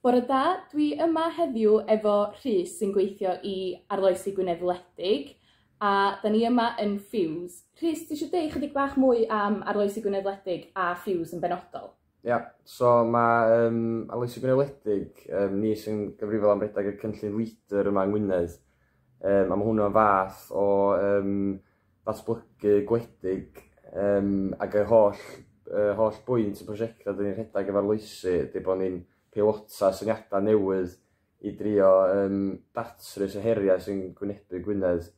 Bore da, dwi yma heddiw efo Rhys sy'n gweithio i Arloesi Gwynedd Wledig a 'da ni yma yn Ffiws. Rhys, ti isio deud chydig bach mwy am Arloesi Gwynedd Wledig a Ffiws yn benodol? Ia, so ma' Arloesi Gwynedd Wledig, ni sy'n gyfrifol am redeg y cynllun LEADER yma yng Ngwynedd. A ma' hwnna'n fath o ddatblygu gwledig ac y holl bwynt y prosiectau 'dan ni'n rhedeg efo Arloesi ydy bod ni'n peilota syniadau newydd i drio datrys y heriau sy'n gwynebu Gwynedd.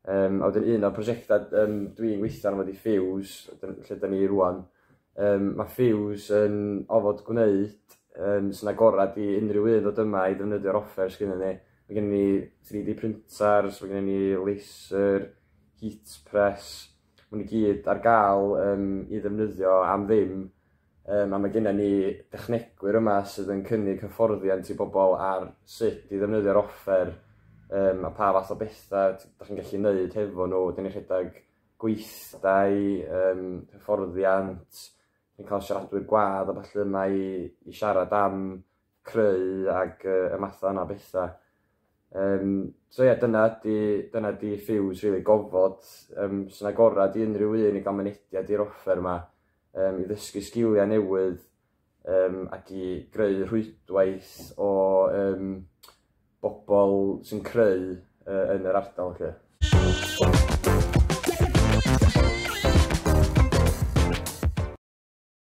A wedyn un o'r prosiectau dwi'n gweithio arno fo ydy Ffiws, lle 'dan ni rŵan. Ma' Ffiws yn ofod gwneud sy'n agorad i unrhyw un ddod yma i ddefnyddio'r offer sgynnon ni. Mae gennym ni 3D printers, mae gennym ni laser, heat press, maen nhw i gyd ar gael i ddefnyddio am ddim. A mae gennym ni dechnegwyr yma sydd yn cynnig hyfforddiant i bobl ar sut i ddefnyddio'r offer a pa fath o bethau dach chi'n gallu neud hefo nhw. Dan ni'n rhedeg gweithdai, hyfforddiant, ni'n cael siaradwyr gwadd a ballu yma i siarad am creu ac y mathau yna o bethau. So ie, dyna ydy Ffiws, really, gofod sy'n agorad i unrhyw un i gael mynediad i'r offer yma, i ddysgu sgiliau newydd ac i greu rhwydwaith o bobl sy'n creu yn yr ardal 'lly.